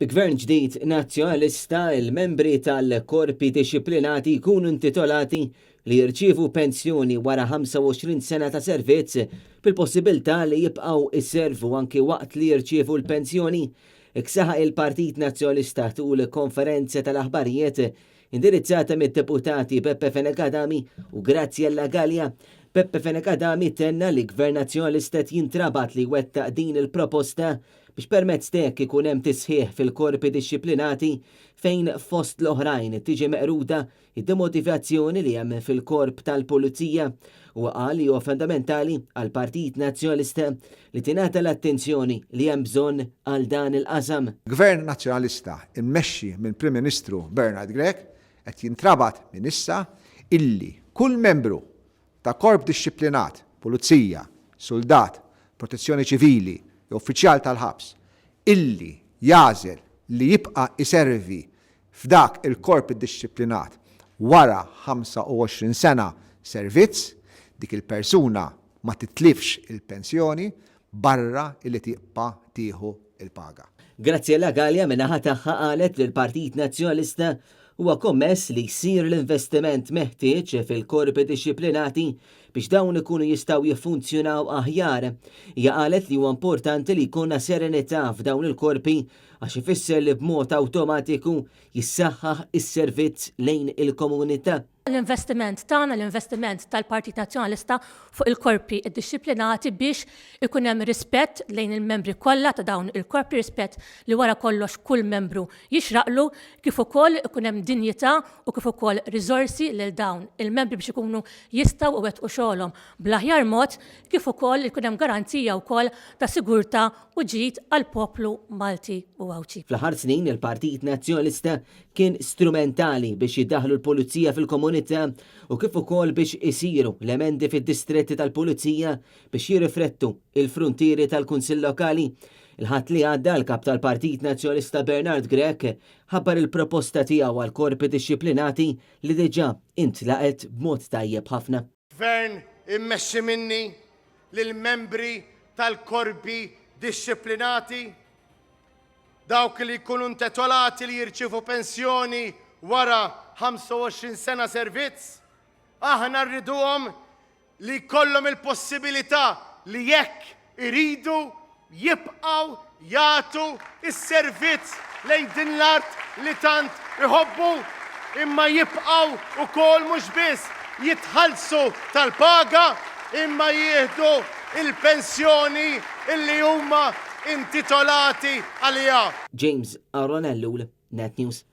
Bi Gvern ġdid Nazzjonalista, il-membri tal-korpi dixxiplinati jkunu intitolati li jirċievu pensjoni wara 25 sena ta' servizz bil-possibilità li jibqgħu jservu anki waqt li jirċievu l-pensjoni. Hekk saħaq il-Partit Nazzjonalista tul konferenza tal-aħbarijiet indirizzata mid-Deputati Beppe Fenech Adami u Graziella Galea. Beppe Fenech Adami tenna li Gvern Nazzjonalista qed jintrabat li jwettaq din il-proposta biex permezz t'hekk ikun hemm tisħiħ fil-korpi dixxiplinati fejn fost l-oħrajn tiġi meqruda d-demotivazzjoni li hemm fil-korp tal-pulizija. Huwa qal li huwa fundamentali għall-Partit Nazzjonalista li tingħata l-attenzjoni li hemm bżonn għal dan il-qasam. Gvern Nazzjonalista mmexxi mill-Prim Ministru Bernard Grech qed jintrabat minn issa illi kull membru ta' korp dixxiplinat, pulizija, suldat, protezzjoni ċivili jew uffiċjal tal-ħabs, illi jagħżel li jibqa' jservi f'dak il-korp iddixxiplinat wara 25 sena servizz, dik il-persuna ma titlifx il-pensjoni barra illi tibqa' tieħu l-paga. Graziella Galea min-naħa tagħha qalet li l-Partit Nazzjonalista huwa kommess li jsir l-investiment meħtieġ fil-korpi dixxiplinati biex dawn ikunu jistgħu jiffunzjonaw aħjar. Hija qalet li huwa importanti li jkollna serenità f'dawn il-korpi għax ifisser li b'mod awtomatiku jissaħħaħ is-servizz lejn il-komunità. L-investiment tagħna, l-investiment tal-Partit Nazzjonalista fuq il-korpi ddixxiplinati biex ikun hemm rispett lejn il-membri kollha ta' dawn il-korpi, rispett li wara kollox kull membru jixraqlu, kif ukoll ikun hemm dinjità u kif ukoll riżorsi lil dawn il-membri biex ikunu jistgħu iwettqu xogħolhom bl-aħjar mod, kif ukoll ikun hemm garanzija wkoll ta' sigurtà u ġid għall-poplu Malti u Għawdxi. Fl-aħħar snin il-Partit Nazzjonalista kien strumentali biex jiddaħħlu l-Pulizija fil-komunità u kif ukoll biex isiru l-emendi fid-distretti tal-Pulizija biex jirriflettu l-fruntieri tal-Kunsill Lokali. Il-Ħadd li għadda l-Kap tal-Partit Nazzjonalista Bernard Grech ħabbar il-proposta tiegħu għal korpi dixxiplinati li diġà intlaqgħet b'mod tajjeb ħafna. Gvern immexxi minni lill-membri tal-korpi dixxiplinati, dawk li jkunu intitolati li jirċievu pensjoni wara 25 sena servizz, aħna rriduhom li jkollhom il-possibilità li jekk iridu jibqgħu jagħtu s-servizz lejn din l-art li tant iħobbu, imma jibqgħu wkoll mhux biss jitħallsu tal-paga imma jieħdu l-pensjoni li huma intitolati għaliha. James Aaron Ellul, Net News.